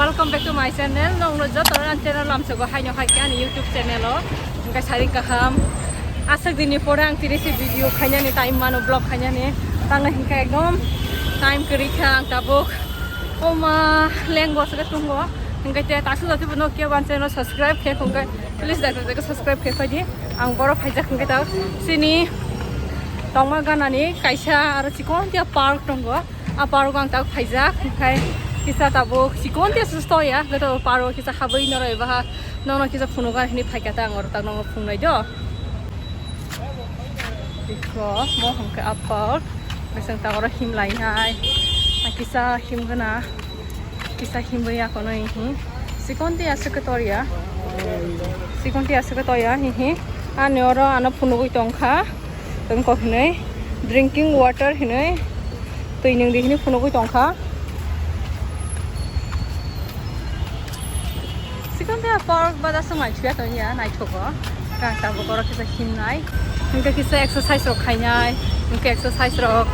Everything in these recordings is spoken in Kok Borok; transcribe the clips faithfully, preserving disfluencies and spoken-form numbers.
Welcome back to my channel. Nongno joto ang channel lamsogo haino hai khe ani YouTube channel o. Hingke sari kaham. Aswk dini pore ang tini se video khainani time mano, vlog khainani. Tangna hingke ekdom time kwrwi kha ang tabuk. Oma lengbo aswk tongo. Hingke te tasu jati bono ke wan channel subscribe khe hingke please da da subscribe khe phaidi. Ang boro phaijak hingke ta sini tongma ganani kaisa aro chikon tia park tongo. A park ang tak phaijak, hingkhai kisa tabuk chikon tia susto ya, gato park kisa habwi noroi baha, nono kisa phunugo hini phaikha ta ang oro tak nono phungnai do. Bikho, mo hingkhe a park, bising tak oro himlai hai, a kisa himgana, kisa himwi ya kono hi, chikon tia aswk tor ya, chikon tia aswk tor ya hi hi, ani oro ano phunugwi tongkha. Tongkok hinui drinking water hinui twi nwng di hinui phunugwi tongkha. Sikon te park bada swmai thuya tongya naithogo. Kang tabuk oro kisa himnai. Hingke kisa exercise rok khainai. Hingke exercise rok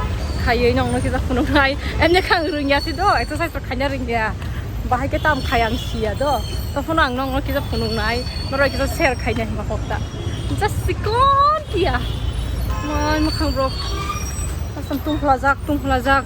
khaiwi nongno kisa phunuknai. Emne kang rwngya si do exercise rok khaina rwngya. Bahai ke tam khai ang siya do. Tophano ang nongno kisa phunuknai. Norok kisa share khainai hima hokta. Just sikon kiya. Mai mwkhang rok. Asam tungphlajak, tungphlajak.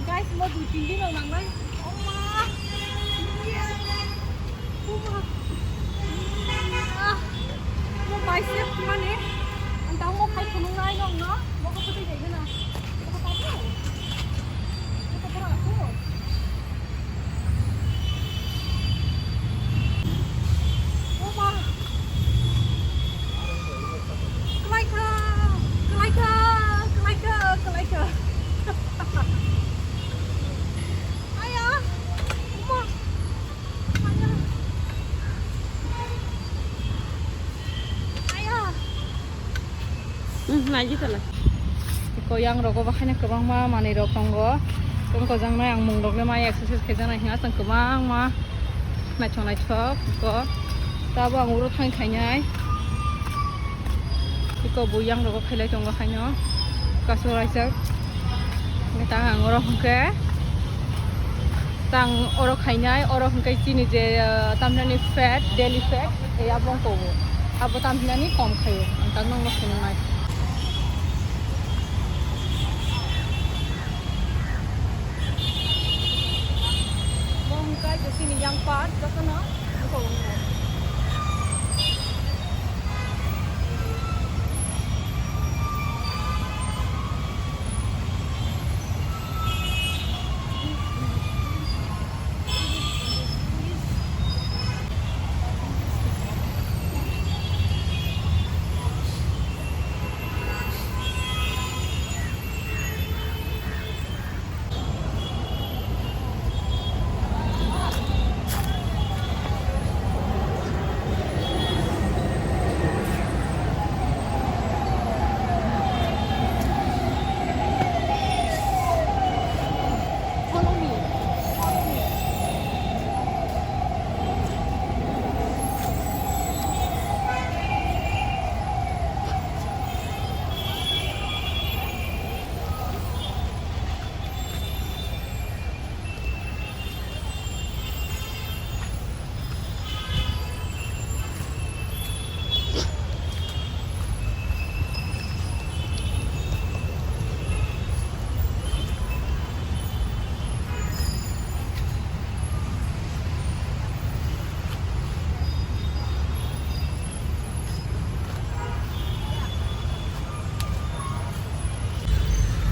Guys, mo dui tin din rok nangnai. Oma. Iya. Oma. Ah. Mo bicep mane. Ang tamo khai phunuknai nongno. Mo ko putui dai gana. Mo ko tamu. Mo ko pura aku. Oma. Kalaika, kalaika, kalaika, kalaika. Aya, uma. Aya. Aya. Hmm, naji tala. Iko yang rogo bahaino kwbangma manwi rok tongo. Tongko jangnai ang mung rok le mai exercise khe janai hinga tong kwbangma. Naithok naithok iko. Tabo ang uro thang khainai. Iko bo yang rogo khailai tongo haino. Kasu raijak. Tang ang oro hwnkhe. Tang oro khainai, oro hwnkhe chini je, ah, tamnani fat, belly fat, eh, abo wngkha o. Abo tamhinani kom khaio. Ang tang nongno phunuknai. Bo hwnkha je chini yang part jotono buko wngo.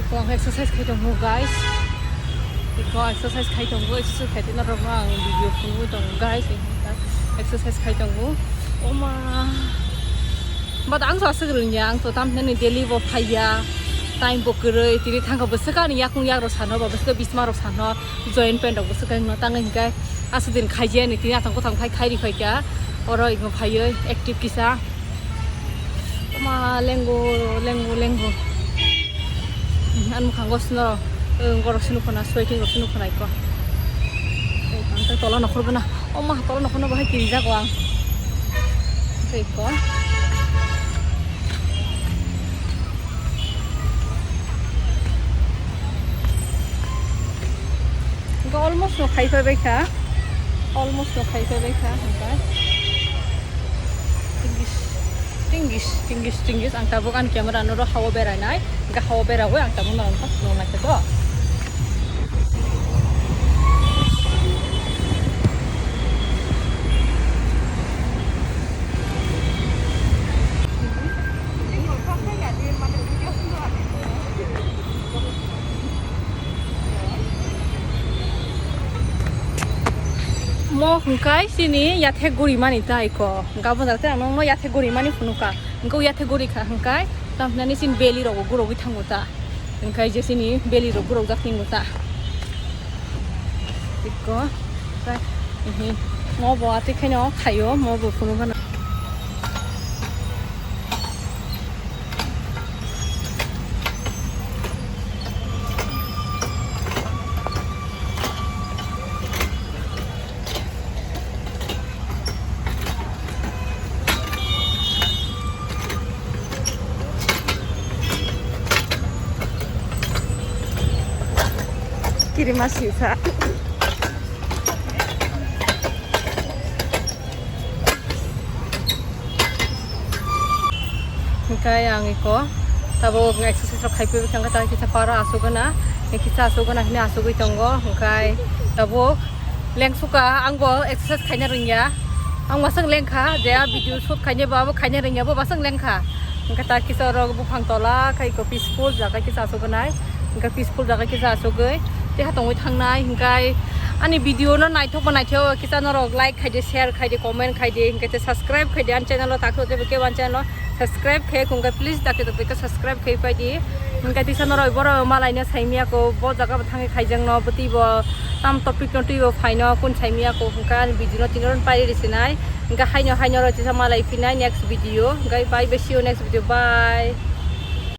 Iko ang exercise khai tongo, guys. Iko exercise khai tongo, exercise khai tongna rokno ang video phunugwi tongo, guys. Exercise khai tongo. Oma. But ang so aswk rwngya, ang to tamhinani daily bo phaiya. Time bo kwrwi, tini thangkha bwswk ani yakung yak rok sano, ba bwswk bisma rok sano, joint pain rok bwswk wngno tangwi hinkhe aswk din khaijani tini aswk kwthang khai khairi khaikha, oro imo phaiwi active kisa. Ma lengo, lengo, lengo. Ani mwkhango sino, borok sino khona, sweating rok sino khona iko. Ang tei tola nokhor gana, o ma tola nokhorno bahai kirijak o ang. Iko. Hingke almost no khai phai bai kha, almost no khai phai bai kha hingke. Tinggis, tinggis, tinggis, tinggis, ang tabuk ani camera no ro hao berai nai, hingke hao berai oi ang tabuk norok no phunuk nai khe to. Mo hwnkhe chini yathek guri mani ta iko. Hwnkhe abo jaga tei ang nokno yathek guri mani phunukha. Hwnkhe o yathek guri kha hwnkhe tamhinani chini belly rokbo gurogwi thango ta. Hwnkhe je chini belly rok gurokjak tongo ta. Iko. Tei, mhm. Mo bo atwi khaino khaio, mo bo phunukha na. Kirima sisa. Hingke ang iko tabuk exercise rok khai pui kha, hingke ta kisa para asugana, kisa asugana hini asugui tongo, hingke tabuk lengsuka, ang bo exercise khaina rwngya, ang wasang lengkha, je a video shoot khaina bo abo khaina rwngya, bo wasang lengkha, hingke ta kisa oro buphang tola khe iko peaceful jaga kisa asuganai. Hingke peaceful jaga kisa asugui tei ha tongwi thangnai. Hingke ani video no naithok ba naithok kisa norok like khaidi, share khaidi, comment khaidi, hingke tei subscribe khaidi ani channel o, takhe tei kebo ani channel o subscribe khe hingke please dakti dakti khe subscribe khe paidi. Hingke tisa norok borok malai no saimya ko bo jaga bo thangwi khaijak no bwtwi bo tam topic no twi bo phaino kun saimya ko hingke ani video no tini oro pai risinai. Hingke haino haino ro tisa malai phinai next video. Hingke bye bye, see you next video, bye.